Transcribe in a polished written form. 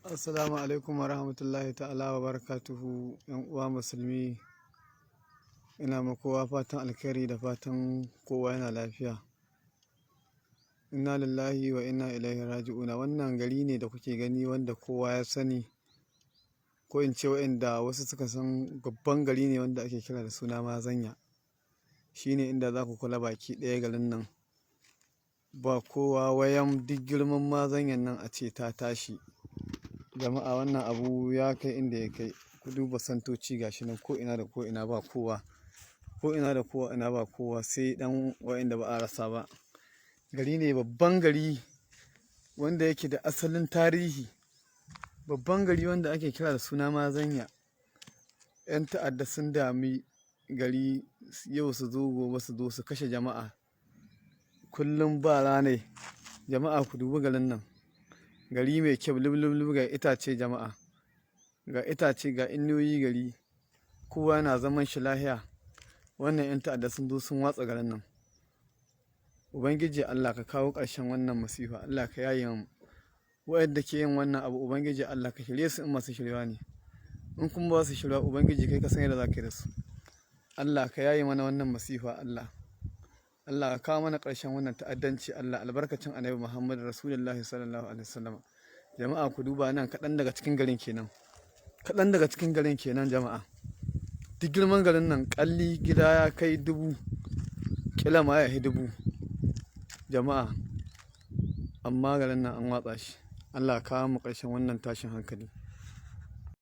Assalamu alaikum wa rahmatullahi ta'ala wa barakatuhu, ‘yan uwa musulmi. Ina ma kowa fatan alkhairi da fatan kowa yana lafiya. Inna lillahi wa inna ilaihi raji'una. Wannan gari ne da kuke gani wanda kowa ya sani, ko in ce wa'inda wasu suka san, babban gari ne wanda ake kira da suna Mazanya. Shi ne inda za ku kula baki ɗaya garin nan ba kowa wayan duk girman Mazanyan nan a ce ta tashi. Jama'a, wannan abu ya kai inda ya kai. Ku duba santoci, gashi nan ko ina da ko ina ba kowa, ko ina da ko ina ba kowa, sai ɗan wa'inda ba a rasa ba. Gari ne, babban gari wanda yake da asalin tarihi, babban gari wanda ake kira da suna Mazanya. 'Yan ta'adda sun dami gari, yau su zo, gobe su zo su kashe jama'a, kullum ba ranai. Jama'a, ku dubi garin nan, gari mai kyau lub ga itace. Jama'a, ga itace, ga inuwoyi, gari kowa yana zaman shi lahiya. Wannan 'yan ta'adda sun zo sun watsa garin nan. Ubangiji Allah, ka kawo ƙarshen wannan masifa. Allah, ka yaye mu. Waɗanda ke yin wannan abu, Ubangiji Allah, ka shirye su in masu shiryawa ne. In kuma ba su shirya, Ubangiji, kai ka san yadda za ka yi da su. Allah, ka yaye mana wannan masifa. Allah, Allah, ka kawo mana ƙarshen wannan ta'addanci. Allah, albarkacin Annabi Muhammad Rasulullahi sallallahu alaihi wasallam. Jama'a, ku duba nan, kaɗan daga cikin garin kenan, kaɗan daga cikin garin kenan. Jama'a, duk girman garin nan, ƙalli gida ya kai 1000, ƙila ma ya yi 1000, jama'a, amma garin nan an watsa shi. Allah, ka kawo mu ƙarshen wannan tashin hankali.